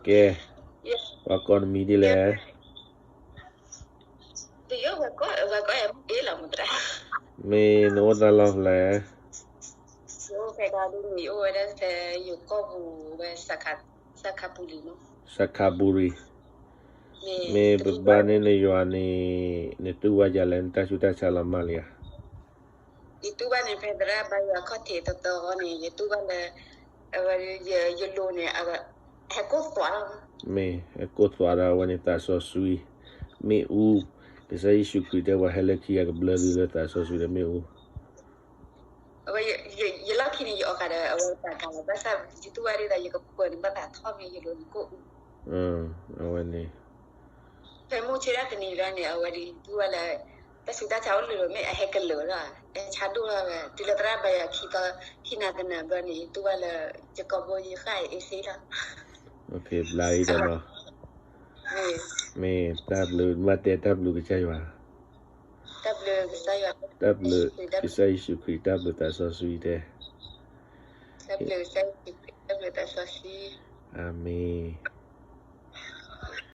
ကဲ, ပှၤကိးနမံၤဒ်လဲၣ်. မ့ၢ်နအိၣ်သးလီၢ်ဖဲလဲၣ်. စခါဘူရံၤ, မ့ၢ်ပဘၣ်န့ၢ်နယွၤန့ၣ်, နတူၢ်ဘၣ်ယၤလဲၣ်, နတၢ်ဆူးတၢ်ဆါလီၤမၢ်လံဧါ. ယတူၢ်ဘၣ်န့ၣ် ဖဲသရၣ်ဘါယွၤခီၣ်ထံးတတီၤဃီန့ၣ် ယတူၢ်ဘၣ်လၢ အဝဲ ယလိၤန့ၣ် ဟဲကိၢ်သွးလီၤ. မ့ၢ်ဟဲကိၢ်သွးဒီး အဝဲန့ၣ်သးစီဆှံ မ့ၣ်အူ, ကစၢ်ယ့ၣ်ၡူးခရံာ်တဲဝဲ ဟဲလၢခံ ယကဘျၢသုလၢသးစီဆှံဒီးမ့ၣ်အူ. အဝဲ ယလီၢ်ခံန့ၣ် ယအီၣ်ဃာ်ဒီး အဝဲတၢ်ကးလီၤ ဘၣ်ဆၣ် ယတူၢ်ဘၣ်ဒ်သိး ယကပၢၤန့ၣ် ဘၣ်သးထီၣ်မ့ၢ်ယလိၤန့ၣ်ကိၢ်အူ. အဝဲန့ၣ် ဖဲမုၢ်ဆ့ၣ်တၢ်တနံၤလီၤန့ၣ် အဝဲဒၣ် ယတူၢ်ဘၣ်လၢ တၢ်ဆူးတၢ်ဆါအိၣ်လၢာ်လၢာ် မ့ၢ်အဟဲကလၢာ်လီၤ, အဟဲဆါဒိၣ်လီၤဝဲ, တုၤလၢသရၣ်ဘါယွၤခံသီ ခံနၤသနၤဘျီန့ၣ် ယတူၢ်ဘၣ်လၢ ယကိာ်ဘိယဃၣ်အ့ၣ်စ့လီၤ. ဘျါအံၤဒီးနီၤ, မ့ၢ်တၢ်ဘျုး မ့ၢ်တဲတၢ်ဘျုးကစၢ်ယွၤ, တၢ်ဘျုး ကစၢ်ယ့ၣ်ၡူးခရံာ် တၢ်ဘျုးသးစီဆှံတဲ, အၤမ့ၣ်.